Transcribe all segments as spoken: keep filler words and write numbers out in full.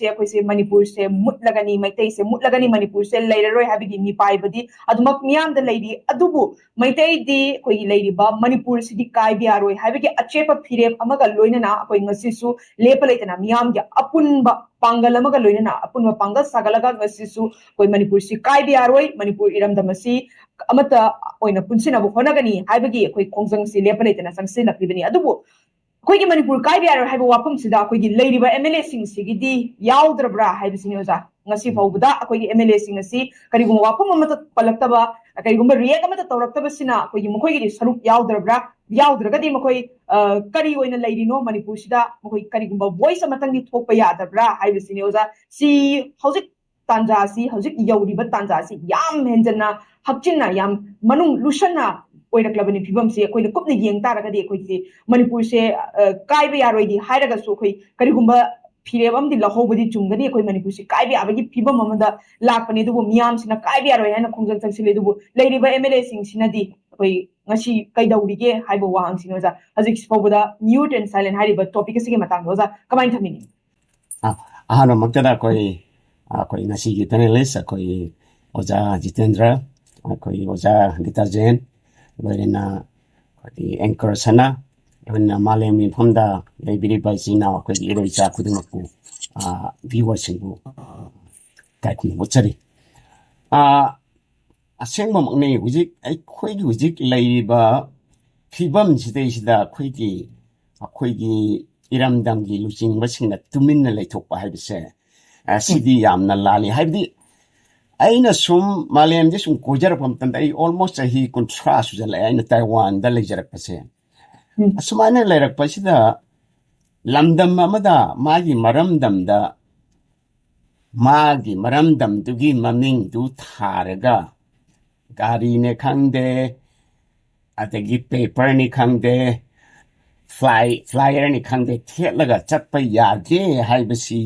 ꯑꯩꯈꯣꯏꯁꯦ ꯃꯅꯤꯄꯨꯔꯁꯦ ꯃꯨꯠꯂꯒꯅꯤ, ꯃꯩꯇꯩꯁꯦ ꯃꯨꯠꯂꯒꯅꯤ, ꯃꯅꯤꯄꯨꯔꯁꯦ ꯂꯩꯔꯔꯣꯏ ꯍꯥꯏꯕꯒꯤ ꯃꯤꯄꯥꯏꯕꯗꯤ ꯑꯗꯨꯃꯛ ꯃꯤꯌꯥꯝꯗ ꯂꯩꯔꯤ꯫ ꯑꯗꯨꯕꯨ ꯃꯩꯇꯩꯗꯤ ꯑꯩꯈꯣꯏꯒꯤ ꯂꯩꯔꯤꯕ ꯃꯅꯤꯄꯨꯔꯁꯤꯗꯤ ꯀꯥꯏꯕ ꯌꯥꯔꯣꯏ ꯍꯥꯏꯕꯒꯤ ꯑꯆꯦꯠꯄ ꯐꯤꯔꯦꯞ ꯑꯃꯒ ꯂꯣꯏꯅꯅ ꯑꯩꯈꯣꯏ ꯉꯁꯤꯁꯨ ꯂꯦꯞꯄ ꯂꯩꯇꯅ ꯃꯤꯌꯥꯝꯒꯤ ꯑꯄꯨꯟꯕ ꯄꯥꯡꯒꯜ ꯑꯃꯒ ꯂꯣꯏꯅꯅ, ꯑꯄꯨꯟꯕ ꯄꯥꯡꯒꯜ ꯁꯥꯒꯠꯂꯒ ꯉꯁꯤꯁꯨ ꯑꯩꯈꯣꯏ ꯃꯅꯤꯄꯨꯔꯁꯤ ꯀꯥꯏꯕ ꯌꯥꯔꯣꯏ, ꯃꯅꯤꯄꯨꯔ ꯏꯔꯝꯗꯝ ꯑꯁꯤ ꯑꯃꯠꯇ ꯑꯣꯏꯅ ꯄꯨꯟꯁꯤꯟꯅꯕ ꯍꯣꯠꯅꯒꯅꯤ ꯍꯥꯏꯕꯒꯤ ꯑꯩꯈꯣꯏ ꯈꯣꯡꯖꯪꯁꯤ ꯂꯦꯞꯄ ꯂꯩꯇꯅ ꯆꯪꯁꯤꯜꯂꯛꯂꯤꯕꯅꯤ꯫ ꯑꯗꯨꯕꯨ ꯑꯩꯈꯣꯏꯒꯤ ꯃꯅꯤꯄꯨꯔ ꯀꯥꯏꯕ ꯌꯥꯔꯣꯏ ꯍꯥꯏꯕ ꯋꯥꯐꯝꯁꯤꯗ ꯑꯩꯈꯣꯏꯒꯤ ꯂꯩꯔꯤꯕ ꯑꯦꯝ ꯑꯦꯜ ꯑꯦꯁꯤꯡꯁꯤꯒꯤꯗꯤ ꯌꯥꯎꯗ꯭ꯔꯕ꯭ꯔꯥ ꯍꯥꯏꯕꯁꯤꯅꯤ ꯑꯣꯖꯥ꯫ ꯉꯁꯤ ꯐꯥꯎꯕꯗ ꯑꯩꯈꯣꯏꯒꯤ ꯑꯦꯝ ꯑꯦꯜ ꯑꯦꯁꯤꯡ ꯑꯁꯤ ꯀꯔꯤꯒꯨꯝꯕ ꯋꯥꯐꯝ ꯑꯃꯠꯇ ꯄꯜꯂꯛꯇꯕ, ꯀꯔꯤꯒꯨꯝꯕ ꯔꯤꯌꯦꯛ ꯑꯃꯠꯇ ꯇꯧꯔꯛꯇꯕꯁꯤꯅ ꯑꯩꯈꯣꯏꯒꯤ ꯃꯈꯣꯏꯒꯤꯗꯤ ꯁꯔꯨꯛ ꯌꯥꯎꯗ꯭ꯔꯕ꯭ꯔꯥ? ꯌꯥꯎꯗ꯭ꯔꯒꯗꯤ ꯃꯈꯣꯏ, ꯑ, ꯀꯔꯤ ꯑꯣꯏꯅ ꯂꯩꯔꯤꯅꯣ ꯃꯅꯤꯄꯨꯔꯁꯤꯗ? ꯃꯈꯣꯏ ꯀꯔꯤꯒꯨꯝꯕ ꯚꯣꯏꯁ ꯑꯃꯇꯪꯗꯤ ꯊꯣꯛꯄ ꯌꯥꯗꯕ꯭ꯔꯥ ꯍꯥꯏꯕꯁꯤꯅꯤ ꯑꯣꯖꯥ꯫ ꯁꯤ ꯍꯧꯖꯤꯛ ꯇꯥꯟꯖꯥ ꯑꯁꯤ, ꯍꯧꯖꯤꯛ ꯌꯧꯔꯤꯕ ꯇꯥꯟꯖꯥ ꯑꯁꯤ ꯌꯥꯝ ꯍꯦꯟꯖꯟꯅ, ꯍꯛꯆꯤꯟꯅ, ꯌꯥꯝ ꯃꯅꯨꯡ ꯂꯨꯁꯟꯅ ꯑꯣꯏꯔꯛꯂꯕꯅꯤ ꯐꯤꯕꯝꯁꯤ꯫ ꯑꯩꯈꯣꯏꯅ ꯀꯨꯞꯅ ꯌꯦꯡ ꯇꯥꯔꯒꯗꯤ ꯑꯩꯈꯣꯏꯁꯤ ꯃꯅꯤꯄꯨꯔꯁꯦ, ꯑ, ꯀꯥꯏꯕ ꯌꯥꯔꯣꯏꯗꯤ ꯍꯥꯏꯔꯒꯁꯨ ꯑꯩꯈꯣꯏ ꯀꯔꯤꯒꯨꯝꯕ ꯐꯤꯔꯦꯞ ꯑꯃꯗꯤ ꯂꯧꯍꯧꯕꯗꯤ ꯆꯨꯝꯒꯅꯤ꯫ ꯑꯩꯈꯣꯏ ꯃꯅꯤꯄꯨꯔꯁꯤ ꯀꯥꯏꯕ ꯌꯥꯕꯒꯤ ꯐꯤꯕꯝ ꯑꯃꯗ ꯂꯥꯛꯄꯅꯤ, ꯑꯗꯨꯕꯨ ꯃꯤꯌꯥꯝꯁꯤꯅ ꯀꯥꯏꯕ ꯌꯥꯔꯣꯏ ꯍꯥꯏꯅ ꯈꯣꯡꯖꯪ ꯆꯪꯁꯤꯜꯂꯤ꯫ ꯑꯗꯨꯕꯨ ꯂꯩꯔꯤꯕ ꯑꯦꯝ ꯑꯦꯜ ꯑꯦꯁꯤꯡꯁꯤꯅꯗꯤ ꯑꯩꯈꯣꯏ ꯉꯁꯤ ꯀꯩꯗꯧꯔꯤꯒꯦ ꯍꯥꯏꯕ ꯋꯥꯍꯪꯁꯤꯅꯤ ꯑꯣꯖꯥ꯫ ꯍꯧꯖꯤꯛ ꯐꯥꯎꯕꯗ mute and silent ꯍꯥꯏꯔꯤꯕ ꯇꯣꯄꯤꯛ ꯑꯁꯤꯒꯤ ꯃꯇꯥꯡꯗ ꯑꯣꯖꯥ ꯀꯃꯥꯏꯅ ꯊꯝꯕꯤꯅꯤꯡꯉꯤ? ꯑ, ꯑꯍꯥꯟꯕꯃꯛꯇꯗ ꯑꯩꯈꯣꯏ, ꯑꯩꯈꯣꯏ ꯉꯁꯤꯒꯤ ꯄꯦꯅꯦꯂꯤꯁ ꯑꯩꯈꯣꯏ ꯑꯣꯖꯥ ꯖꯤꯇꯦꯟꯗ꯭ꯔ, ꯑꯩꯈꯣꯏ ꯑꯣꯖꯥ ꯒꯤꯇꯥ ꯖꯦꯟ, ꯂꯣꯏꯅꯅ ꯑꯩꯈꯣꯏꯒꯤ ꯑꯦꯡꯀꯔ ꯁꯅꯥ, ꯂꯣꯏꯅꯅ ꯃꯥꯂꯦꯝꯒꯤ ꯃꯐꯝꯗ ꯂꯩꯕꯤꯔꯤꯕ ꯏꯆꯤꯟ ꯏꯅꯥꯎ ꯑꯩꯈꯣꯏꯒꯤ ꯏꯔꯣꯏ ꯏꯆꯥ ꯈꯨꯗꯤꯡꯃꯛꯄꯨ, ꯑ, ꯚ꯭ꯌꯨꯋꯔꯁꯤꯡꯕꯨ, ꯑ, ꯏꯀꯥꯏ ꯈꯨꯝꯅꯕ ꯎꯠꯆꯔꯤ꯫ ꯑ, ꯑꯁꯦꯡꯕꯃꯛꯅꯤ, ꯍꯧꯖꯤꯛ ꯑꯩꯈꯣꯏꯒꯤ ꯍꯧꯖꯤꯛ ꯂꯩꯔꯤꯕ ꯐꯤꯕꯝꯁꯤꯗꯩꯁꯤꯗ ꯑꯩꯈꯣꯏꯒꯤ, ꯑꯩꯈꯣꯏꯒꯤ ꯏꯔꯝꯗꯝꯒꯤ ꯂꯨꯆꯤꯡꯕꯁꯤꯡꯅ ꯇꯨꯃꯤꯟꯅ ꯂꯩꯊꯣꯛꯄ ꯍꯥꯏꯕꯁꯦ, ꯑ, ꯁꯤꯗꯤ ꯌꯥꯝꯅ ꯂꯥꯜꯂꯤ꯫ ꯍꯥꯏꯕꯗꯤ ꯑꯩꯅ ꯁꯨꯝ ꯃꯥꯂꯦꯝꯁꯦ ꯁꯨꯝ ꯀꯣꯏꯖꯔꯛꯄ ꯃꯇꯝꯗ ꯑꯩ almost ꯆꯍꯤ ꯀꯨꯟꯊ꯭ꯔꯥ ꯁꯨꯖꯜꯂꯛꯑꯦ ꯑꯩꯅ ꯇꯥꯏꯋꯥꯟꯗ ꯂꯩꯖꯔꯛꯄꯁꯦ꯫ ꯎꯝ꯫ ꯑꯁꯨꯃꯥꯏꯅ ꯂꯩꯔꯛꯄꯁꯤꯗ ꯂꯝꯗꯝ ꯑꯃꯗ ꯃꯥꯒꯤ ꯃꯔꯝꯗꯝꯗ ꯃꯥꯒꯤ ꯃꯔꯝꯗꯝꯗꯨꯒꯤ ꯃꯃꯤꯡꯗꯨ ꯊꯥꯔꯒ ꯒꯥꯔꯤꯅꯦ ꯈꯪꯗꯦ, ꯑꯗꯒꯤ ꯄꯦꯄꯔꯅꯤ ꯈꯪꯗꯦ, ꯐ꯭ꯂꯥꯏ-, ꯐ꯭ꯂꯥꯏꯌꯔꯅꯤ ꯈꯪꯗꯦ, ꯊꯦꯠꯂꯒ ꯆꯠꯄ ꯌꯥꯗꯦ ꯍꯥꯏꯕꯁꯤ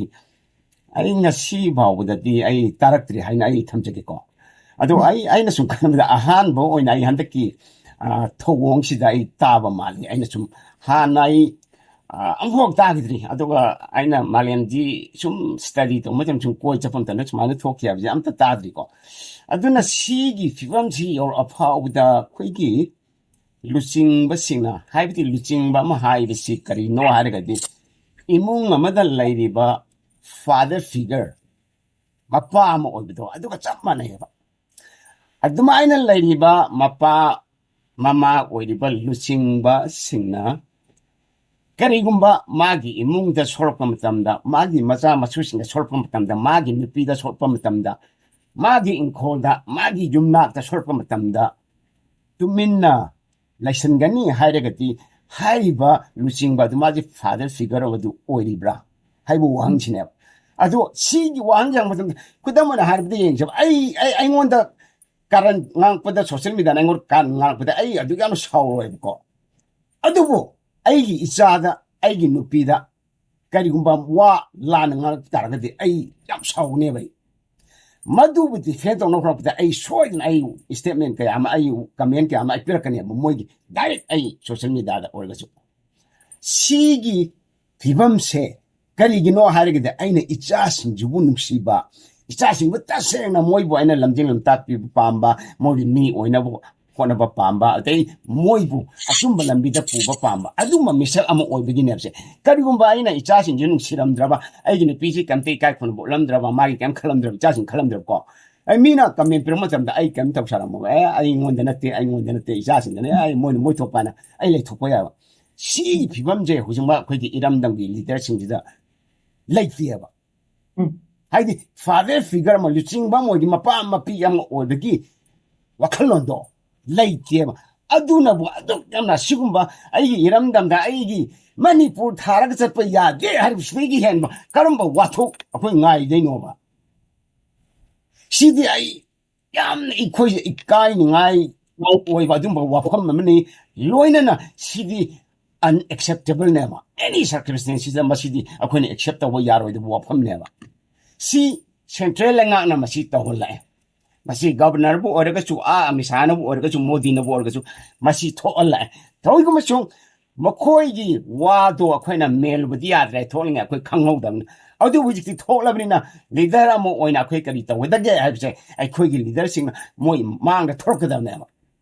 ꯑꯩ ꯉꯁꯤ ꯐꯥꯎꯕꯗꯗꯤ ꯑꯩ ꯇꯥꯔꯛꯇ꯭ꯔꯤ ꯍꯥꯏꯅ ꯑꯩ ꯊꯝꯖꯒꯦꯀꯣ꯫ ꯑꯗꯣ ꯑꯩ, ꯑꯩꯅ ꯁꯨꯝ ꯈꯟꯕꯗ ꯑꯍꯥꯟꯕ ꯑꯣꯏꯅ ꯑꯩ ꯍꯟꯗꯛꯀꯤ, ꯑ, ꯊꯧꯑꯣꯡꯁꯤꯗ ꯑꯩ ꯇꯥꯕ ꯃꯥꯜꯂꯤ꯫ ꯑꯩꯅ ꯁꯨꯝ ꯍꯥꯟꯅ ꯑꯩ ꯑ, ꯑꯃꯨꯛꯐꯥꯎ ꯇꯥꯈꯤꯗ꯭ꯔꯤ꯫ ꯑꯗꯨꯒ ꯑꯩꯅ ꯃꯥꯂꯦꯝꯁꯤ ꯁꯨꯝ ꯁ꯭ꯇꯗꯤ ꯇꯧꯕ ꯃꯇꯝꯗ, ꯁꯨꯝ ꯀꯣꯏ ꯆꯠꯄ ꯃꯇꯝꯗ ꯁꯨꯃꯥꯏꯅ ꯊꯣꯛꯈꯤ ꯍꯥꯏꯕꯁꯦ ꯑꯝꯇ ꯇꯥꯗ꯭ꯔꯤꯀꯣ꯫ ꯑꯗꯨꯅ ꯁꯤꯒꯤ ꯐꯤꯕꯝꯁꯤ ꯌꯧꯔꯛꯑ ꯐꯥꯎꯕꯗ ꯑꯩꯈꯣꯏꯒꯤ ꯂꯨꯆꯤꯡꯕꯁꯤꯡꯅ, ꯍꯥꯏꯕꯗꯤ ꯂꯨꯆꯤꯡꯕ ꯑꯃ ꯍꯥꯏꯕꯁꯤ ꯀꯔꯤꯅꯣ ꯍꯥꯏꯔꯒꯗꯤ, ꯏꯃꯨꯡ ꯑꯃꯗ ꯂꯩꯔꯤꯕ ꯐꯥꯗꯔ ꯐꯤꯒꯔ, ꯃꯄꯥ ꯑꯃ ꯑꯣꯏꯕꯗꯣ, ꯑꯗꯨꯒ ꯆꯞ ꯃꯥꯟꯅꯩꯌꯦꯕ꯫ ꯑꯗꯨꯃꯥꯏꯅ ꯂꯩꯔꯤꯕ ꯃꯄꯥ ꯃꯃꯥ ꯑꯣꯏꯔꯤꯕ ꯂꯨꯆꯤꯡꯕꯁꯤꯡꯅ ꯀꯔꯤꯒꯨꯝꯕ ꯃꯥꯒꯤ ꯏꯃꯨꯡꯗ ꯁꯣꯛꯂꯛꯄ ꯃꯇꯝꯗ, ꯃꯥꯒꯤ ꯃꯆꯥ ꯃꯁꯨꯁꯤꯡꯗ ꯁꯣꯛꯂꯛꯄ ꯃꯇꯝꯗ, ꯃꯥꯒꯤ ꯅꯨꯄꯤꯗ ꯁꯣꯛꯂꯛꯄ ꯃꯇꯝꯗ, ꯃꯥꯒꯤ ꯏꯪꯈꯣꯜꯗ, ꯃꯥꯒꯤ ꯌꯨꯝꯅꯥꯛꯇ ꯁꯣꯛꯂꯛꯄ ꯃꯇꯝꯗ, ꯇꯨꯃꯤꯟꯅ ꯂꯩꯁꯟꯒꯅꯤ ꯍꯥꯏꯔꯒꯗꯤ, ꯍꯥꯏꯔꯤꯕ ꯂꯨꯆꯤꯡꯕ ꯑꯗꯨ ꯃꯥꯁꯦ ꯐꯥꯗꯔ ꯐꯤꯒꯔ ꯑꯗꯨ ꯑꯣꯏꯔꯤꯕ꯭ꯔꯥ ꯍꯥꯏꯕ ꯋꯥꯍꯪꯁꯤꯅꯦꯕ꯫ ꯑꯗꯣ ꯁꯤꯒꯤ ꯋꯥꯍꯪꯁꯦ ꯍꯪꯕ ꯃꯇꯝꯗ, ꯈꯨꯗꯝ ꯑꯣꯏꯅ ꯍꯥꯏꯔꯕꯗ ꯌꯦꯡꯁꯦꯕ, ꯑꯩ, ꯑꯩ, ꯑꯩꯉꯣꯟꯗ ꯀꯥꯔꯟ ꯉꯥꯡꯉꯛꯄꯗ, ꯁꯣꯁꯤꯌꯦꯜ ꯃꯤꯗꯤꯌꯥꯅ ꯑꯩꯉꯣꯟꯗ ꯀꯥꯔꯟ ꯉꯥꯡꯉꯛꯄꯗ ꯑꯩ ꯑꯗꯨꯛ ꯌꯥꯝꯅ ꯁꯥꯎꯔꯣꯏꯕꯀꯣ꯫ ꯑꯗꯨꯕꯨ ꯑꯩꯒꯤ ꯏꯆꯥꯗ, ꯑꯩꯒꯤ ꯅꯨꯄꯤꯗ ꯀꯔꯤꯒꯨꯝꯕ ꯋꯥ ꯂꯥꯟꯅ ꯉꯥꯡꯉꯛ ꯇꯥꯔꯒꯗꯤ ꯑꯩ ꯌꯥꯝ ꯁꯥꯎꯒꯅꯦꯕ꯫ ꯑꯩ ꯃꯗꯨꯕꯨ ꯗꯤꯐꯦꯟ ꯇꯧꯅꯕ ꯍꯣꯠꯅꯔꯛꯄꯗ ꯑꯩ ꯁꯣꯏꯗꯅ ꯑꯩ ꯁ꯭ꯇꯦꯠꯃꯦꯟ ꯀꯌꯥ ꯑꯃ, ꯑꯩ ꯀꯃꯦꯟ ꯀꯌꯥ ꯑꯃ ꯑꯩ ꯄꯤꯔꯛꯀꯅꯦꯕ, ꯃꯣꯏꯒꯤ ꯗꯥꯏꯔꯦꯛ ꯑꯩ ꯁꯣꯁꯤꯌꯦꯜ ꯃꯤꯗꯤꯌꯥꯗ ꯑꯣꯏꯔꯒꯁꯨ꯫ ꯁꯤꯒꯤ ꯐꯤꯕꯝꯁꯦ ꯀꯔꯤꯒꯤꯅꯣ ꯍꯥꯏꯔꯒꯗꯤ, ꯑꯩꯅ ꯏꯆꯥꯁꯤꯡꯁꯤꯕꯨ ꯅꯨꯡꯁꯤꯕ, ꯏꯆꯥꯁꯤꯡꯕꯨ ꯇꯁꯦꯡꯅ ꯃꯣꯏꯕꯨ ꯑꯩꯅ ꯂꯝꯖꯤꯡ ꯂꯝꯇꯥꯛꯄꯤꯕ ꯄꯥꯝꯕ, ꯃꯣꯏꯒꯤ ꯃꯤ ꯑꯣꯏꯅꯕ ꯍꯣꯠꯅꯕ ꯄꯥꯝꯕ, ꯑꯗꯩ ꯃꯣꯏꯕꯨ ꯑꯆꯨꯝꯕ ꯂꯝꯕꯤꯗ ꯄꯨꯕ ꯄꯥꯝꯕ, ꯑꯗꯨꯝꯕ ꯃꯤꯁꯛ ꯑꯃ ꯑꯣꯏꯕꯒꯤꯅꯦꯕꯁꯦ꯫ ꯀꯔꯤꯒꯨꯝꯕ ꯑꯩꯅ ꯏꯆꯥꯁꯤꯡꯁꯤ ꯅꯨꯡꯁꯤꯔꯝꯗ꯭ꯔꯕ, ꯑꯩꯒꯤ ꯅꯨꯄꯤꯁꯤ ꯀꯩꯝꯇ ꯏꯀꯥꯏ ꯈꯨꯝꯅꯕ ꯎꯠꯂꯝꯗ꯭ꯔꯕ, ꯃꯥꯒꯤ ꯀꯩꯝ ꯈꯜꯂꯝꯗ꯭ꯔꯕ, ꯏꯆꯥꯁꯤꯡ ꯈꯜꯂꯝꯗ꯭ꯔꯕꯀꯣ, ꯑꯩ ꯃꯤꯅ ꯀꯃꯦꯟ ꯄꯤꯔꯛꯄ ꯃꯇꯝꯗ ꯑꯩ ꯀꯩꯝ ꯇꯧꯁꯜꯂꯝꯃꯣꯏ, "ꯑꯦ, ꯑꯩꯉꯣꯟꯗ ꯅꯠꯇꯦ, ꯑꯩꯉꯣꯟꯗ ꯅꯠꯇꯦ, ꯏꯆꯥꯁꯤꯡꯗꯅꯦ, ꯑꯩ ꯃꯣꯏꯅ ꯃꯣꯏ ꯊꯣꯛꯄ" ꯍꯥꯏꯅ ꯑꯩ ꯂꯩꯊꯣꯛꯄ ꯌꯥꯏꯕ꯫ ꯁꯤꯒꯤ ꯐꯤꯕꯝꯁꯦ ꯍꯧꯖꯤꯛꯃꯛ ꯑꯩꯈꯣꯏꯒꯤ ꯏꯔꯝꯗꯝꯒꯤ ꯂꯤꯗꯔꯁꯤꯡꯁꯤꯗ ꯂꯩꯇꯦꯕ꯫ ꯎꯝ꯫ ꯍꯥꯏꯗꯤ ꯐꯥꯗꯔ ꯐꯤꯒꯔ ꯑꯃ, ꯂꯨꯆꯤꯡꯕ ꯑꯃ ꯑꯣꯏꯔꯗꯤ, ꯃꯄꯥ ꯃꯄꯤ ꯑꯃ ꯑꯣꯏꯕꯒꯤ ꯋꯥꯈꯜꯂꯣꯟꯗꯣ ꯂꯩꯇꯦꯕ꯫ ꯑꯗꯨꯅꯕꯨ ꯑꯗꯨꯛ ꯌꯥꯝꯅ ꯑꯁꯤꯒꯨꯝꯕ ꯑꯩꯒꯤ ꯏꯔꯝꯗꯝꯗ, ꯑꯩꯒꯤ ꯃꯅꯤꯄꯨꯔ ꯊꯥꯔꯒ ꯆꯠꯄ ꯌꯥꯗꯦ ꯍꯥꯏꯔꯤꯕꯁꯤꯗꯒꯤ ꯍꯦꯟꯕ ꯀꯔꯝꯕ ꯋꯥꯊꯣꯛ ꯑꯩꯈꯣꯏ ꯉꯥꯏꯗꯣꯏꯅꯣꯕ? ꯁꯤꯗꯤ ꯑꯩ ꯌꯥꯝꯅ ꯑꯩꯈꯣꯏꯁꯦ ꯏꯀꯥꯏꯅꯤꯡꯉꯥꯏ ꯑꯣꯏꯕ ꯑꯗꯨꯝꯕ ꯋꯥꯐꯝ ꯑꯃꯅꯤ꯫ ꯂꯣꯏꯅꯅ ꯁꯤꯗꯤ unacceptableꯅꯦꯕ꯫ Any circumstanceꯁꯤꯗ ꯃꯁꯤꯗꯤ ꯑꯩꯈꯣꯏꯅ accept ꯇꯧꯕ ꯌꯥꯔꯣꯏꯗꯕ ꯋꯥꯐꯝꯅꯦꯕ꯫ ꯁꯤ ꯁꯦꯟꯇ꯭ꯔꯦꯜ ꯂꯩꯉꯥꯛꯅ ꯃꯁꯤ ꯇꯧꯍꯜꯂꯛꯑꯦ꯫ ꯃꯁꯤ ꯒꯕꯔꯅꯔꯕꯨ ꯑꯣꯏꯔꯒꯁꯨ, ꯑꯥ ꯑꯃꯤꯠ ꯁꯥꯍꯅꯕꯨ ꯑꯣꯏꯔꯒꯁꯨ, ꯃꯣꯗꯤꯅꯕꯨ ꯑꯣꯏꯔꯒꯁꯨ, ꯃꯁꯤ ꯊꯣꯛꯍꯜꯂꯛꯑꯦ꯫ ꯇꯧꯏꯒꯨꯝꯕꯁꯨꯡ ꯃꯈꯣꯏꯒꯤ ꯋꯥꯗꯣ ꯑꯩꯈꯣꯏꯅ ꯃꯦꯜꯂꯨꯕꯗꯤ ꯌꯥꯗ꯭ꯔꯦ, ꯊꯣꯛꯂꯤꯉꯩ ꯑꯩꯈꯣꯏ ꯈꯪꯍꯧꯗꯕꯅꯤ꯫ ꯑꯗꯨꯕꯨ ꯍꯧꯖꯤꯛꯇꯤ ꯊꯣꯛꯂꯕꯅꯤꯅ, ꯂꯤꯗꯔ ꯑꯃ ꯑꯣꯏꯅ ꯑꯩꯈꯣꯏ ꯀꯔꯤ ꯇꯧꯒꯗꯒꯦ ꯍꯥꯏꯕꯁꯦ ꯑꯩꯈꯣꯏꯒꯤ ꯂꯤꯗꯔꯁꯤꯡꯅ ꯃꯣꯏ ꯃꯥꯡꯗ ꯊꯣꯔꯛꯀꯗꯕꯅꯦꯕ꯫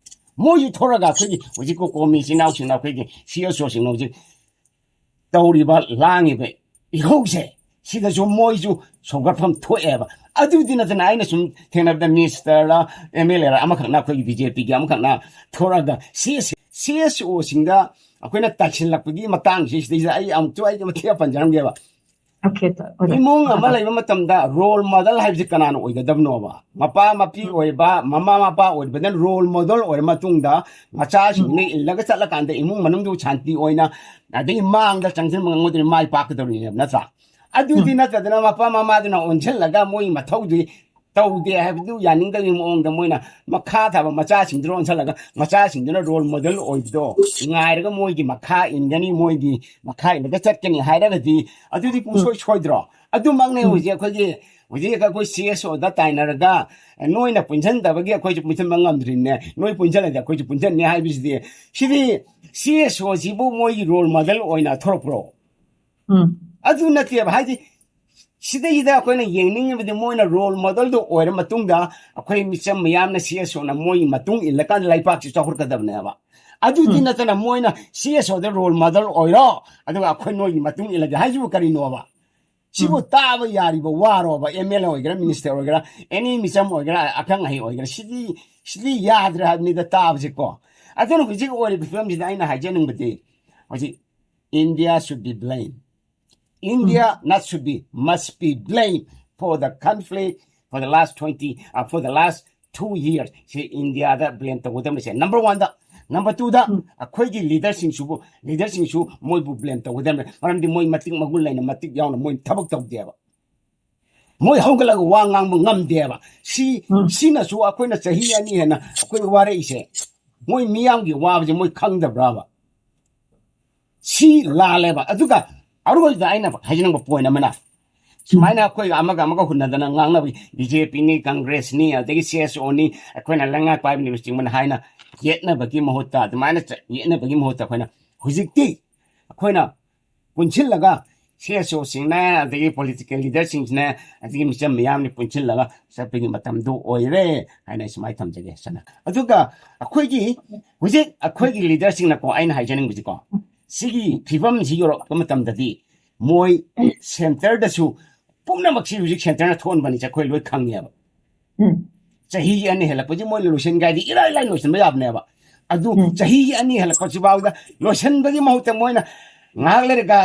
ꯃꯣꯏꯁꯨ ꯊꯣꯔꯒ ꯑꯩꯈꯣꯏꯒꯤ ꯍꯧꯖꯤꯛ ꯀꯣꯀꯣꯃꯤ ꯏꯆꯤꯟ ꯏꯅꯥꯎꯁꯤꯡꯅ, ꯑꯩꯈꯣꯏꯒꯤ ꯁꯤ ꯑꯦꯁ ꯑꯣꯁꯤꯡꯅ ꯍꯧꯖꯤꯛ ꯇꯧꯔꯤꯕ ꯂꯥꯡꯉꯤꯕ ꯏꯍꯧꯁꯦ, ꯁꯤꯗꯁꯨ ꯃꯣꯏꯁꯨ ꯁꯧꯒꯠꯐꯝ ꯊꯣꯛꯑꯦꯕ꯫ ꯑꯗꯨꯗꯤ ꯅꯠꯇꯅ, ꯑꯩꯅ ꯁꯨꯝ ꯊꯦꯡꯅꯕꯗ ꯃꯤꯅꯤꯁꯇꯔ ꯑꯦꯝ ꯑꯦꯜ ꯑꯦꯔ ꯑꯃꯈꯛꯅ, ꯑꯩꯈꯣꯏꯒꯤ ꯕꯤ ꯖꯦ ꯄꯤꯒꯤ ꯑꯃꯈꯛꯅ ꯊꯣꯔꯛꯑꯒ ꯁꯤ ꯑꯦꯁ ꯑꯣꯁꯤꯡꯗ ꯑꯩꯈꯣꯏꯅ ꯇꯥꯏꯁꯤꯜꯂꯛꯄꯒꯤ ꯃꯇꯥꯡꯁꯤ, ꯁꯤꯗꯩꯁꯤꯗ ꯑꯩ ꯑꯃꯨꯛꯁꯨ ꯑꯩꯒꯤ ꯃꯇꯦꯛ ꯄꯟꯖꯔꯝꯒꯦꯕ꯫ Okay, ꯇ- ꯑꯣꯖꯥ꯫ ꯏꯃꯨꯡ ꯑꯃ ꯂꯩꯕ ꯃꯇꯝꯗ ꯔꯣꯜ ꯃꯣꯗꯦꯜ ꯍꯥꯏꯕꯁꯤ ꯀꯅꯥꯅ ꯑꯣꯏꯒꯗꯕꯅꯣꯕ? ꯃꯄꯥ ꯃꯄꯤ ꯑꯣꯏꯕ, ꯃꯃꯥ ꯃꯄꯥ ꯑꯣꯏꯕꯗ ꯔꯣꯜ ꯃꯣꯗꯦꯜ ꯑꯣꯏꯔ ꯃꯇꯨꯡꯗ, ꯃꯆꯥꯁꯤꯡꯅ ꯏꯜꯂꯒ ꯆꯠꯂꯀꯥꯟꯗ ꯏꯃꯨꯡ ꯃꯅꯨꯡꯗꯨ ꯁꯥꯟꯇꯤ ꯑꯣꯏꯅ, ꯑꯗꯒꯤ ꯃꯥꯡꯗ ꯆꯪꯁꯤꯟꯕ ꯉꯝꯒꯗꯣꯏꯅꯤ, ꯃꯥꯏ ꯄꯥꯛꯀꯗꯧꯔꯤꯅꯦꯕ, ꯅꯠꯇ꯭ꯔꯥ? ꯑꯗꯨꯗꯤ ꯅꯠꯇꯗꯅ, ꯃꯄꯥ ꯃꯃꯥꯗꯨꯅ ꯑꯣꯟꯁꯤꯜꯂꯒ ꯃꯣꯏ ꯃꯊꯧꯗꯨ ꯇꯧꯗꯦ ꯍꯥꯏꯕꯗꯨ ꯌꯥꯅꯤꯡꯗꯕꯒꯤ ꯃꯑꯣꯡꯗ, ꯃꯣꯏꯅ ꯃꯈꯥ ꯊꯥꯕ ꯃꯆꯥꯁꯤꯡꯗꯨꯅ ꯑꯣꯟꯁꯤꯜꯂꯒ, ꯃꯆꯥꯁꯤꯡꯗꯨꯅ ꯔꯣꯜ ꯃꯣꯗꯦꯜ ꯑꯣꯏꯕꯗꯣ ꯉꯥꯏꯔꯒ, ꯃꯣꯏꯒꯤ ꯃꯈꯥ ꯏꯟꯒꯅꯤ, ꯃꯣꯏꯒꯤ ꯃꯈꯥ ꯏꯜꯂꯒ ꯆꯠꯀꯅꯤ ꯍꯥꯏꯔꯒꯗꯤ, ꯑꯗꯨꯗꯤ ꯄꯨꯡꯁꯣꯏ ꯁꯣꯏꯗ꯭ꯔꯣ? ꯑꯗꯨꯃꯛꯅꯦ ꯍꯧꯖꯤꯛ ꯑꯩꯈꯣꯏꯒꯤ, ꯍꯧꯖꯤꯛ ꯑꯩꯈꯣꯏ ꯁꯤ ꯑꯦꯁ ꯑꯣꯗ ꯇꯥꯏꯅꯔꯒ, ꯅꯣꯏꯅ ꯄꯨꯟꯁꯤꯟꯗꯕꯒꯤ ꯑꯩꯈꯣꯏꯁꯨ ꯄꯨꯟꯁꯤꯟꯕ ꯉꯝꯗ꯭ꯔꯤꯅꯦ, ꯅꯣꯏ ꯄꯨꯟꯁꯤꯜꯂꯗꯤ ꯑꯩꯈꯣꯏꯁꯨ ꯄꯨꯟꯁꯤꯟꯅꯤ ꯍꯥꯏꯕꯁꯤꯗꯤ, ꯁꯤꯗꯤ ꯁꯤ ꯑꯦꯁ ꯑꯣꯁꯤꯕꯨ ꯃꯣꯏꯒꯤ ꯔꯣꯜ ꯃꯣꯗꯦꯜ ꯑꯣꯏꯅ ꯊꯣꯔꯛꯄ꯭ꯔꯣ? ꯎꯝ꯫ ꯑꯗꯨ ꯅꯠꯇꯦꯕ꯫ ꯍꯥꯏꯗꯤ, ꯁꯤꯗꯩꯁꯤꯗ ꯑꯩꯈꯣꯏꯅ ꯌꯦꯡꯅꯤꯡꯉꯤꯕꯗꯤ, ꯃꯣꯏꯅ ꯔꯣꯜ ꯃꯣꯗꯦꯜꯗꯣ ꯑꯣꯏꯔ ꯃꯇꯨꯡꯗ, ꯑꯩꯈꯣꯏ ꯃꯤꯆꯝ ꯃꯌꯥꯝꯅ ꯁꯤ ꯑꯦꯁ ꯑꯣꯅ ꯃꯣꯏꯒꯤ ꯃꯇꯨꯡ ꯏꯜꯂꯀꯥꯟꯗ ꯂꯩꯄꯥꯛꯁꯤ ꯆꯥꯎꯈꯠꯀꯗꯕꯅꯦꯕ꯫ ꯑꯗꯨꯗꯤ ꯅꯠꯇꯅ, ꯃꯣꯏꯅ ꯁꯤ ꯑꯦꯁ ꯑꯣꯗ ꯔꯣꯜ ꯃꯣꯗꯦꯜ ꯑꯣꯏꯔꯣ, ꯑꯗꯨꯒ ꯑꯩꯈꯣꯏ ꯅꯣꯏꯒꯤ ꯃꯇꯨꯡ ꯏꯜꯂꯒꯦ ꯍꯥꯏꯁꯤꯕꯨ ꯀꯔꯤꯅꯣꯕ? ꯁꯤꯕꯨ ꯇꯥꯕ ꯌꯥꯔꯤꯕ ꯋꯥꯔꯣꯕ? ꯑꯦꯝ ꯑꯦꯜ ꯑꯦ ꯑꯣꯏꯒꯦꯔꯥ, ꯃꯤꯅꯤꯁꯇꯔ ꯑꯣꯏꯒꯦꯔꯥ, ꯑꯦꯅꯤ ꯃꯤꯆꯝ ꯑꯣꯏꯒꯦꯔꯥ, ꯑꯈꯪ ꯑꯍꯩ ꯑꯣꯏꯒꯦꯔꯥ, ꯁꯤꯗꯤ, ꯁꯤꯗꯤ ꯌꯥꯗ꯭ꯔꯦ ꯍꯥꯏꯕꯅꯤꯗ ꯇꯥꯕꯁꯦꯀꯣ꯫ ꯑꯗꯨꯅ ꯍꯧꯖꯤꯛ ꯑꯣꯏꯔꯤꯕ ꯐꯤꯕꯝꯁꯤꯗ ꯑꯩꯅ ꯍꯥꯏꯖꯅꯤꯡꯕꯗꯤ, ꯍꯧꯖꯤꯛ India should be blamed. India not should be, must be blamed for the conflict for the last twenty, uh, for the last two years. ꯁꯤ ꯏꯟꯗꯤꯌꯥꯗ ꯕ꯭ꯂꯦꯝ ꯇꯧꯒꯗꯕꯅꯤꯁꯦ ꯅꯝꯕꯔ ꯋꯥꯟꯗ꯫ ꯅꯝꯕꯔ ꯇꯨꯗ, ꯑꯩꯈꯣꯏꯒꯤ ꯂꯤꯗꯔꯁꯤꯡꯁꯨꯕꯨ, ꯂꯤꯗꯔꯁꯤꯡꯁꯨ ꯃꯣꯏꯕꯨ ꯕ꯭ꯂꯦꯝ ꯇꯧꯒꯗꯕꯅꯤ꯫ ꯃꯔꯝꯗꯤ ꯃꯣꯏ ꯃꯇꯤꯛ ꯃꯒꯨꯟ ꯂꯩꯅ, ꯃꯇꯤꯛ ꯌꯥꯎꯅ ꯃꯣꯏ ꯊꯕꯛ ꯇꯧꯗꯦꯕ꯫ ꯃꯣꯏ ꯍꯧꯒꯠꯂꯒ ꯋꯥ ꯉꯥꯡꯕ ꯉꯝꯗꯦꯕ꯫ ꯁꯤ, ꯁꯤꯅꯁꯨ ꯑꯩꯈꯣꯏꯅ ꯆꯍꯤ ꯑꯅꯤ ꯍꯦꯟꯅ ꯑꯩꯈꯣꯏ ꯋꯥꯔꯛꯏꯁꯦ, ꯃꯣꯏ ꯃꯤꯌꯥꯝꯒꯤ ꯋꯥꯕꯁꯦ ꯃꯣꯏ ꯈꯪꯗꯕ꯭ꯔꯕ? ꯁꯤ ꯂꯥꯜꯂꯦꯕ꯫ ꯑꯗꯨꯒ ꯑꯔꯣꯏꯕꯗ ꯑꯩꯅ ꯍꯥꯏꯖꯅꯤꯡꯕ ꯄꯣꯏꯟ ꯑꯃꯅ, ꯁꯨꯃꯥꯏꯅ ꯑꯩꯈꯣꯏ ꯑꯃꯒ ꯑꯃꯒ ꯍꯨꯟꯅꯗꯅ ꯉꯥꯡꯅꯕꯒꯤ, ꯕꯤ ꯖꯦ ꯄꯤꯅꯤ, ꯀꯪꯒ꯭ꯔꯦꯁꯅꯤ, ꯑꯗꯒꯤ ꯁꯤ ꯑꯦꯁ ꯑꯣꯅꯤ, ꯑꯩꯈꯣꯏꯅ ꯂꯩꯉꯥꯛ ꯄꯥꯏꯕꯅꯤꯕ ꯆꯤꯡꯕꯅ ꯍꯥꯏꯅ ꯌꯦꯠꯅꯕꯒꯤ ꯃꯍꯨꯠꯇ, ꯑꯗꯨꯃꯥꯏꯅ ꯆ-, ꯌꯦꯠꯅꯕꯒꯤ ꯃꯍꯨꯠꯇ ꯑꯩꯈꯣꯏꯅ ꯍꯧꯖꯤꯛꯇꯤ ꯑꯩꯈꯣꯏꯅ ꯄꯨꯟꯁꯤꯜꯂꯒ ꯁꯤ ꯑꯦꯁ ꯑꯣꯁꯤꯡꯅꯦ, ꯑꯗꯒꯤ ꯄꯣꯂꯤꯇꯤꯀꯦꯜ ꯂꯤꯗꯔꯁꯤꯡꯁꯤꯅꯦ, ꯑꯗꯒꯤ ꯃꯤꯆꯝ ꯃꯤꯌꯥꯝꯅꯤ ꯄꯨꯟꯁꯤꯜꯂꯒ ꯆꯠꯄꯒꯤ ꯃꯇꯝꯗꯣ ꯑꯣꯏꯔꯦ ꯍꯥꯏꯅ ꯑꯩ ꯁꯨꯃꯥꯏꯅ ꯊꯝꯖꯒꯦ ꯁꯅ꯫ ꯑꯗꯨꯒ ꯑꯩꯈꯣꯏꯒꯤ ꯍꯧꯖꯤꯛ ꯑꯩꯈꯣꯏꯒꯤ ꯂꯤꯗꯔꯁꯤꯡꯅꯀꯣ, ꯑꯩꯅ ꯍꯥꯏꯖꯅꯤꯡꯕꯁꯤꯀꯣ, ꯁꯤꯒꯤ ꯐꯤꯕꯝꯁꯤ ꯌꯧꯔꯛꯄ ꯃꯇꯝꯗꯗꯤ ꯃꯣꯏ ꯁꯦꯟꯇꯔꯗꯁꯨ, ꯄꯨꯝꯅꯃꯛꯁꯤ ꯍꯧꯖꯤꯛ ꯁꯦꯟꯇꯔꯅ ꯊꯣꯛꯍꯟꯕꯅꯤꯁꯦ ꯑꯩꯈꯣꯏ ꯂꯣꯏ ꯈꯪꯉꯦꯕ꯫ ꯎꯝ꯫ ꯆꯍꯤ ꯑꯅꯤ ꯍꯦꯜꯂꯛꯄꯁꯤ ꯃꯣꯏꯅ ꯂꯣꯏꯁꯤꯟꯒꯦ ꯍꯥꯏꯗꯤ ꯏꯔꯥꯏ ꯂꯥꯏ ꯂꯣꯏꯁꯤꯟꯕ ꯌꯥꯕꯅꯦꯕ꯫ ꯑꯗꯨ ꯎꯝ꯫ ꯆꯍꯤ ꯑꯅꯤ ꯍꯦꯜꯂꯛꯄꯁꯤꯐꯥꯎꯗ ꯂꯣꯏꯁꯤꯟꯕꯒꯤ ꯃꯍꯨꯠꯇ ꯃꯣꯏꯅ ꯉꯥꯏꯍꯥꯛ ꯂꯩꯔꯒ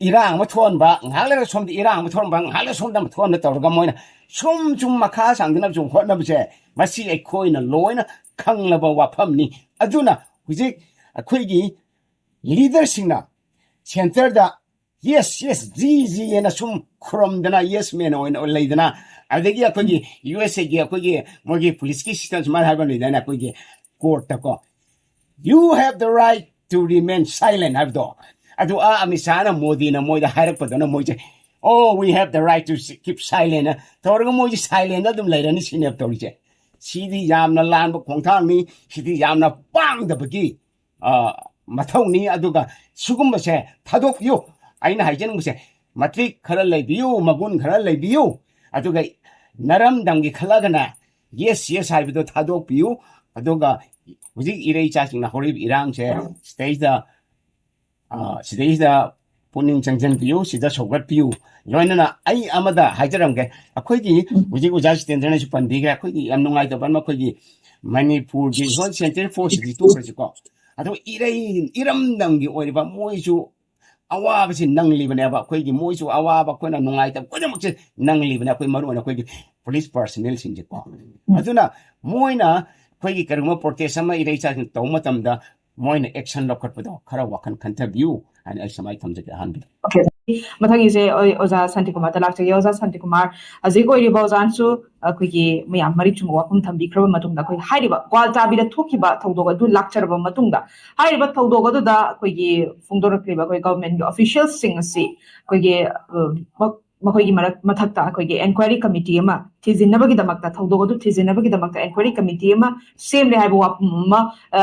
ꯏꯔꯥꯡ ꯑꯃ ꯊꯣꯛꯍꯟꯕ, ꯉꯥꯏꯍꯥꯛ ꯂꯩꯔꯒ ꯁꯣꯝꯗ ꯏꯔꯥꯡ ꯑꯃ ꯊꯣꯛꯍꯟꯕ, ꯉꯥꯏꯍꯥꯛ ꯂꯩꯔꯒ ꯁꯣꯝꯗ ꯑꯃ ꯊꯣꯛꯍꯟꯕ ꯇꯧꯔꯒ ꯃꯣꯏꯅ ꯁꯨꯝ ꯁꯨꯝ ꯃꯈꯥ ꯁꯥꯡꯗꯅꯕ ꯁꯨꯝ ꯍꯣꯠꯅꯕꯁꯦ, ꯃꯁꯤ ꯑꯩꯈꯣꯏꯅ ꯂꯣꯏꯅ ꯈꯪꯂꯕ ꯋꯥꯐꯝꯅꯤ꯫ ꯑꯗꯨꯅ ꯍꯧꯖꯤꯛ ꯑꯩꯈꯣꯏꯒꯤ ꯂꯤꯗꯔꯁꯤꯡꯅ ꯁꯦꯟꯇꯔꯗ ꯌꯦꯁ ꯌꯦꯁ ꯖꯤ ꯖꯤ ꯍꯥꯏꯅ ꯁꯨꯝ ꯈꯨꯔꯝꯗꯅ ꯌꯦꯁ ꯃꯦꯟ ꯑꯣꯏꯅ ꯂꯩꯗꯅ, ꯑꯗꯒꯤ ꯑꯩꯈꯣꯏꯒꯤ ꯌꯨ ꯑꯦꯁ ꯑꯦꯒꯤ ꯑꯩꯈꯣꯏꯒꯤ ꯃꯣꯏꯒꯤ ꯄꯨꯂꯤꯁꯀꯤ ꯁꯤꯁꯇꯦꯝ ꯁꯨꯃꯥꯏꯅ ꯍꯥꯏꯕ ꯑꯃ ꯂꯩꯗꯥꯏꯅꯦ, ꯑꯩꯈꯣꯏꯒꯤ ꯀꯣꯔꯠꯇꯀꯣ, "You have the right to remain silent" ꯍꯥꯏꯕꯗꯣ, ꯑꯗꯨ ꯑꯥ ꯑꯃꯤꯠ ꯁꯥꯍꯅ ꯃꯣꯗꯤꯅ ꯃꯣꯏꯗ ꯍꯥꯏꯔꯛꯄꯗꯨꯅ ꯃꯣꯏꯁꯦ, "Oh, we have the right to keep silent" ꯇꯧꯔꯒ ꯃꯣꯏꯁꯦ ꯁꯥꯏꯂꯦꯟꯗ ꯑꯗꯨꯝ ꯂꯩꯔꯅꯤ ꯁꯤꯅꯦꯕ ꯇꯧꯔꯤꯁꯦ꯫ ꯁꯤꯗꯤ ꯌꯥꯝꯅ ꯂꯥꯟꯕ ꯈꯣꯡꯊꯥꯡꯅꯤ, ꯁꯤꯗꯤ ꯌꯥꯝꯅ ꯄꯥꯡꯗꯕꯒꯤ ꯑ, ꯃꯊꯧꯅꯤ꯫ ꯑꯗꯨꯒ ꯁꯤꯒꯨꯝꯕꯁꯦ ꯊꯥꯗꯣꯛꯄꯤꯌꯨ꯫ ꯑꯩꯅ ꯍꯥꯏꯖꯅꯤꯡꯕꯁꯦ, ꯃꯇꯤꯛ ꯈꯔ ꯂꯩꯕꯤꯌꯨ, ꯃꯒꯨꯟ ꯈꯔ ꯂꯩꯕꯤꯌꯨ꯫ ꯑꯗꯨꯒ ꯅꯔꯝꯗꯝꯒꯤ ꯈꯜꯂꯒꯅ ꯌꯦꯁ ꯌꯦꯁ ꯍꯥꯏꯕꯗꯣ ꯊꯥꯗꯣꯛꯄꯤꯌꯨ꯫ ꯑꯗꯨꯒ ꯍꯧꯖꯤꯛ ꯏꯔꯩ ꯏꯆꯥꯁꯤꯡꯅ ꯍꯧꯔꯤꯕ ꯏꯔꯥꯡꯁꯦ ꯁꯤꯗꯩꯁꯤꯗ, ꯑ, ꯁꯤꯗꯩꯁꯤꯗ ꯄꯨꯛꯅꯤꯡ ꯆꯪꯁꯤꯟꯕꯤꯌꯨ, ꯁꯤꯗ ꯁꯧꯒꯠꯄꯤꯌꯨ꯫ ꯂꯣꯏꯅꯅ ꯑꯩ ꯑꯃꯗ ꯍꯥꯏꯖꯔꯝꯒꯦ, ꯑꯩꯈꯣꯏꯒꯤ ꯍꯧꯖꯤꯛ ꯑꯣꯖꯥ ꯖꯤꯇꯦꯟꯗ꯭ꯔꯅꯁꯨ ꯄꯟꯕꯤꯈ꯭ꯔꯦ, ꯑꯩꯈꯣꯏꯒꯤ ꯌꯥꯝ ꯅꯨꯡꯉꯥꯏꯇꯕ ꯑꯃ, ꯑꯩꯈꯣꯏꯒꯤ ꯃꯅꯤꯄꯨꯔꯒꯤ ꯍꯣꯏ ꯁꯦꯟꯇ꯭ꯔꯦꯜ ꯐꯣꯔꯁꯁꯤꯗꯤ ꯇꯣꯛꯈ꯭ꯔꯁꯤꯀꯣ, ꯑꯗꯣ ꯏꯔꯩ ꯏꯔꯝꯗꯝꯒꯤ ꯑꯣꯏꯔꯤꯕ ꯃꯣꯏꯁꯨ ꯑꯋꯥꯕꯁꯤ ꯅꯪꯂꯤꯕꯅꯦꯕ꯫ ꯑꯩꯈꯣꯏꯒꯤ ꯃꯣꯏꯁꯨ ꯑꯋꯥꯕ, ꯑꯩꯈꯣꯏꯅ ꯅꯨꯡꯉꯥꯏꯇꯕ ꯈꯨꯗꯤꯡꯃꯛꯁꯦ ꯅꯪꯂꯤꯕꯅꯦ, ꯑꯩꯈꯣꯏ ꯃꯔꯨ ꯑꯣꯏꯅ ꯑꯩꯈꯣꯏꯒꯤ ꯄꯨꯂꯤꯁ ꯄꯥꯔꯁꯅꯦꯜꯁꯤꯡꯁꯦꯀꯣ꯫ ꯑꯗꯨꯅ ꯃꯣꯏꯅ ꯑꯩꯈꯣꯏꯒꯤ ꯀꯔꯤꯒꯨꯝꯕ ꯄ꯭ꯔꯣꯇꯦꯁ ꯑꯃ ꯏꯔꯩ ꯏꯆꯥꯁꯤꯡ ꯇꯧꯕ ꯃꯇꯝꯗ ꯃꯣꯏꯅ ꯑꯦꯛꯁꯟ ꯂꯧꯈꯠꯄꯗꯣ ꯈꯔ ꯋꯥꯈꯜ ꯈꯟꯊꯕꯤꯌꯨ ꯍꯥꯏꯅ ꯑꯩ ꯁꯨꯃꯥꯏꯅ ꯊꯝꯖꯒꯦ ꯑꯍꯥꯟꯕꯗ꯫ ꯃꯊꯪꯒꯤꯁꯦ ꯑꯣꯏ-, ꯑꯣꯖꯥ ꯁꯥꯟꯇꯤꯀꯨꯃꯥꯔꯗ ꯂꯥꯛꯆꯒꯦ꯫ ꯑꯣꯖꯥ ꯁꯥꯟꯇꯤꯀꯨꯃꯥꯔ, ꯍꯧꯖꯤꯛ ꯑꯣꯏꯔꯤꯕ ꯑꯣꯖꯥꯅꯁꯨ ꯑꯩꯈꯣꯏꯒꯤ ꯃꯌꯥꯝ ꯃꯔꯤꯛ ꯆꯨꯝꯕ ꯋꯥꯐꯝ ꯊꯝꯕꯤꯈ꯭ꯔꯕ ꯃꯇꯨꯡꯗ, ꯑꯩꯈꯣꯏ ꯍꯥꯏꯔꯤꯕ ꯒ꯭ꯋꯥꯜꯇꯥꯕꯤꯗ ꯊꯣꯛꯈꯤꯕ ꯊꯧꯗꯣꯛ ꯑꯗꯨ ꯂꯥꯛꯆꯔꯕ ꯃꯇꯨꯡꯗ, ꯍꯥꯏꯔꯤꯕ ꯊꯧꯗꯣꯛ ꯑꯗꯨꯗ ꯑꯩꯈꯣꯏꯒꯤ ꯐꯣꯡꯗꯣꯔꯛꯂꯤꯕ ꯑꯩꯈꯣꯏ ꯒꯚꯔꯟꯃꯦꯟꯠꯀꯤ ꯑꯣꯐꯤꯁꯤꯌꯦꯜꯁꯤꯡ ꯑꯁꯤ ꯑꯩꯈꯣꯏꯒꯤ, ꯑ, ꯃ-, ꯃꯈꯣꯏꯒꯤ ꯃꯔꯛ-, ꯃꯊꯛꯇ ꯑꯩꯈꯣꯏꯒꯤ ꯑꯦꯟꯀ꯭ꯋꯥꯏꯔꯤ ꯀꯃꯤꯇꯤ ꯑꯃ ꯊꯤꯖꯤꯟꯅꯕꯒꯤꯗꯃꯛꯇ, ꯊꯧꯗꯣꯛ ꯑꯗꯨ ꯊꯤꯖꯤꯟꯅꯕꯒꯤꯗꯃꯛꯇ ꯑꯦꯟꯀ꯭ꯋꯥꯏꯔꯤ ꯀꯃꯤꯇꯤ ꯑꯃ ꯁꯦꯝꯂꯦ ꯍꯥꯏꯕ ꯋꯥꯐꯝ ꯑꯃ, ꯑ,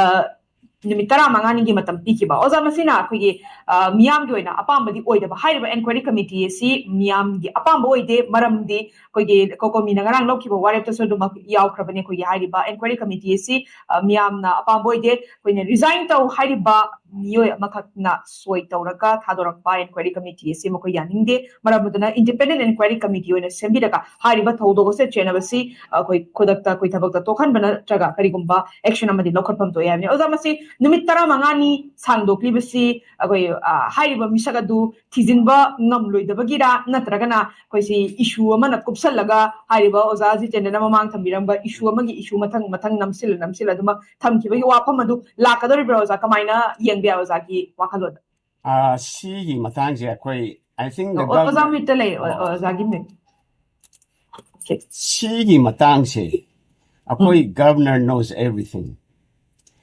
ꯅꯨꯃꯤꯠ ꯇꯔꯥꯃꯉꯥꯅꯤꯒꯤ ꯃꯇꯝ ꯄꯤꯈꯤꯕ꯫ ꯑꯣꯖꯥ, ꯃꯁꯤꯅ ꯑꯩꯈꯣꯏꯒꯤ, ꯑ, ꯃꯤꯌꯥꯝꯒꯤ ꯑꯣꯏꯅ ꯑꯄꯥꯝꯕꯗꯤ ꯑꯣꯏꯗꯕ꯫ ꯍꯥꯏꯔꯤꯕ inquiry committee ꯑꯁꯤ ꯃꯤꯌꯥꯝꯒꯤ ꯑꯄꯥꯝꯕ ꯑꯣꯏꯗꯦ, ꯃꯔꯝꯗꯤ ꯑꯩꯈꯣꯏꯒꯤ COCOMI ꯅ ꯉꯔꯥꯡ ꯂꯧꯈꯤꯕ ꯋꯥꯔꯦꯞꯇꯁꯨ ꯑꯗꯨꯃꯛ ꯌꯥꯎꯈ꯭ꯔꯕꯅꯤ꯫ ꯑꯩꯈꯣꯏꯒꯤ ꯍꯥꯏꯔꯤꯕ inquiry committee ꯑꯁꯤ, ꯑ, ꯃꯤꯌꯥꯝꯅ ꯑꯄꯥꯝꯕ ꯑꯣꯏꯗꯦ꯫ ꯑꯩꯈꯣꯏꯅ resign ꯇꯧ ꯍꯥꯏꯔꯤꯕ ꯃꯤꯑꯣꯏ ꯑꯃꯈꯛꯅ ꯁꯣꯏ ꯇꯧꯔꯒ ꯊꯥꯗꯣꯔꯛꯄ inquiry committee ꯑꯁꯤ ꯃꯈꯣꯏ ꯌꯥꯅꯤꯡꯗꯦ꯫ ꯃꯔꯝ ꯑꯗꯨꯅ independent inquiry committee ꯑꯣꯏꯅ ꯁꯦꯝꯕꯤꯔꯒ ꯍꯥꯏꯔꯤꯕ ꯊꯧꯗꯣꯛ ꯑꯁꯦ ꯆꯦꯟꯅꯕꯁꯤ ꯑꯩꯈꯣꯏ ꯈꯨꯗꯛꯇ ꯑꯩꯈꯣꯏ ꯊꯕꯛꯇ ꯇꯣꯛꯍꯟꯕ ꯅꯠꯇ꯭ꯔꯒ ꯀꯔꯤꯒꯨꯝꯕ action ꯑꯃꯗꯤ ꯂꯧꯈꯠꯐꯝ ꯊꯣꯛꯑꯦ ꯍꯥꯏꯕꯅꯤ꯫ ꯑꯣꯖꯥ, ꯃꯁꯤ ꯅꯨꯃꯤꯠ ꯇꯔꯥꯃꯉꯥꯅꯤ ꯁꯥꯡꯗꯣꯛꯂꯤꯕꯁꯤ ꯑꯩꯈꯣꯏ, ꯑ, ꯍꯥꯏꯔꯤꯕ ꯃꯤꯁꯛ ꯑꯗꯨ ꯊꯤꯖꯤꯟꯕ ꯉꯝꯂꯣꯏꯗꯕꯒꯤꯔꯥ, ꯅꯠꯇ꯭ꯔꯒꯅ ꯑꯩꯈꯣꯏꯁꯤ issue ꯑꯃꯅ ꯀꯨꯞꯁꯜꯂꯒ ꯍꯥꯏꯔꯤꯕ ꯑꯣꯖꯥ ꯖꯤꯇꯦꯟꯗ꯭ꯔꯅ ꯃꯃꯥꯡ ꯊꯝꯕꯤꯔꯝꯕ issue ꯑꯃꯒꯤ issue ꯃꯊꯪ ꯃꯊꯪ ꯅꯝꯁꯤꯜꯂ ꯅꯝꯁꯤꯜꯂ ꯑꯗꯨꯃꯛ ꯊꯝꯈꯤꯕꯒꯤ ꯋꯥꯐꯝ ꯑꯗꯨ ꯂꯥꯛꯀꯗꯧꯔꯤꯕ꯭ꯔꯥ ꯑꯣꯖꯥ? ꯀꯃꯥꯏꯅ ꯌꯦꯡꯕ ꯌꯥꯏ ꯑꯣꯖꯥꯒꯤ ꯋꯥꯈꯜꯂꯣꯟꯗ? ꯑ, ꯁꯤꯒꯤ ꯃꯇꯥꯡꯁꯦ ꯑꯩꯈꯣꯏ, I think the ꯑꯣ-, ꯑꯣꯖꯥ governor, ꯃꯤꯠꯇ ꯂꯩ, ꯑꯣ-, ꯑꯣ, ꯑꯣꯖꯥꯒꯤ ꯃꯤꯠ꯫ ꯁꯤꯒꯤ ꯃꯇꯥꯡꯁꯦ ꯑꯩꯈꯣꯏ governor knows everything.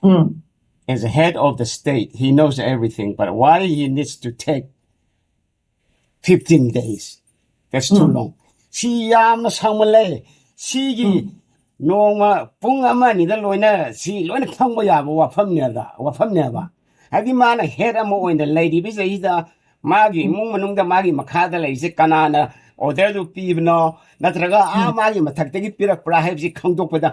Um. As a head of the state, he knows everything, but why he needs to take fifteen days? That's too um. long. ꯁꯤ ꯌꯥꯝꯅ ꯁꯥꯡꯃꯜꯂꯦ꯫ ꯁꯤꯒꯤ ꯎꯝ꯫ ꯅꯣꯡꯃ ꯄꯨꯡ ꯑꯃ ꯑꯅꯤꯗ ꯂꯣꯏꯅ ꯁꯤ ꯂꯣꯏꯅ ꯈꯪꯕ ꯌꯥꯕ ꯋꯥꯐꯝꯅꯦꯕ, ꯋꯥꯐꯝꯅꯦꯕ꯫ ꯍꯥꯏꯗꯤ ꯃꯥꯅ head ꯑꯃ ꯑꯣꯏꯅ ꯂꯩꯔꯤꯕ ꯆꯍꯤꯗ ꯃꯥꯒꯤ ꯎꯝ꯫ ꯏꯃꯨꯡ ꯃꯅꯨꯡꯗ ꯃꯥꯒꯤ ꯃꯈꯥꯗ ꯂꯩꯔꯤꯁꯦ ꯀꯅꯥꯅ order ꯗꯨ ꯄꯤꯕꯅꯣ, ꯅꯠꯇ꯭ꯔꯒ ꯑꯥ ꯎꯝ꯫ ꯃꯥꯒꯤ ꯃꯊꯛꯇꯒꯤ ꯄꯤꯔꯛꯄ꯭ꯔꯥ ꯍꯥꯏꯕꯁꯤ ꯈꯪꯗꯣꯛꯄꯗ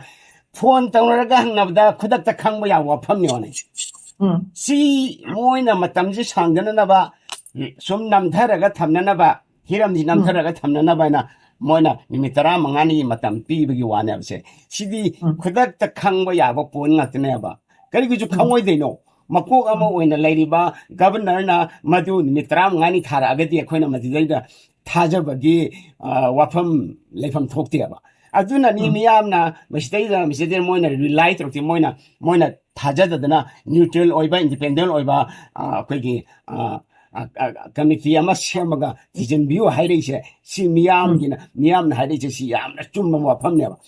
phone ꯇꯧꯅꯔꯒ ꯍꯪꯅꯕꯗ ꯈꯨꯗꯛꯇ ꯈꯪꯕ ꯌꯥꯕ ꯋꯥꯐꯝꯅꯤ ꯍꯣꯅꯦ꯫ ꯎꯝ꯫ ꯁꯤ ꯃꯣꯏꯅ ꯃꯇꯝꯁꯤ ꯁꯥꯡꯗꯅꯅꯕ, ꯁꯨꯝ ꯅꯝꯊꯔꯒ ꯊꯝꯅꯅꯕ, ꯍꯤꯔꯝꯁꯤ ꯎꯝ꯫ ꯅꯝꯊꯔꯒ ꯊꯝꯅꯅꯕ ꯍꯥꯏꯅ ꯃꯣꯏꯅ ꯅꯨꯃꯤꯠ ꯇꯔꯥꯃꯉꯥꯅꯤꯒꯤ ꯃꯇꯝ ꯄꯤꯕꯒꯤ ꯋꯥꯅꯦꯕꯁꯦ꯫ ꯁꯤꯗꯤ ꯎꯝ꯫ ꯈꯨꯗꯛꯇ ꯈꯪꯕ ꯌꯥꯕ point ꯉꯥꯛꯇꯅꯦꯕ꯫ ꯀꯔꯤꯒꯤꯁꯨ ꯎꯝ꯫ ꯈꯪꯉꯣꯏꯗꯣꯏꯅꯣ? ꯃꯀꯣꯛ ꯑꯃ ꯎꯝ꯫ ꯑꯣꯏꯅ ꯂꯩꯔꯤꯕ governor ꯅ ꯃꯗꯨ ꯅꯨꯃꯤꯠ ꯇꯔꯥꯃꯉꯥꯅꯤ ꯊꯥꯔꯛꯑꯒꯗꯤ ꯑꯩꯈꯣꯏꯅ ꯃꯗꯨꯗꯩꯗ ꯊꯥꯖꯕꯒꯤ, ꯑ, ꯋꯥꯐꯝ ꯂꯩꯐꯝ ꯊꯣꯛꯇꯦꯕ꯫ ꯑꯗꯨꯅꯅꯤ ꯎꯝ꯫ ꯃꯤꯌꯥꯝꯅ ꯃꯁꯤꯗꯩꯗ, ꯃꯁꯤꯗꯩꯗ ꯃꯣꯏꯅ rely ꯇꯧꯔꯛꯇꯦ, ꯃꯣꯏꯅ, ꯃꯣꯏꯅ ꯊꯥꯖꯗꯗꯅ neutral ꯑꯣꯏꯕ, independent ꯑꯣꯏꯕ, ꯑ, ꯑꯩꯈꯣꯏꯒꯤ, ꯑ, ꯑ, ꯑ, committee ꯑꯃ ꯁꯦꯝꯃꯒ ꯊꯤꯖꯤꯟꯕꯤꯌꯨ ꯍꯥꯏꯔꯛꯏꯁꯦ꯫ ꯁꯤ ꯎꯝ꯫ ꯃꯤꯌꯥꯝꯒꯤꯅ, ꯃꯤꯌꯥꯝꯅ ꯍꯥꯏꯔꯛꯏꯁꯦ ꯁꯤ ꯌꯥꯝꯅ ꯆꯨꯝꯕ ꯋꯥꯐꯝꯅꯦꯕ꯫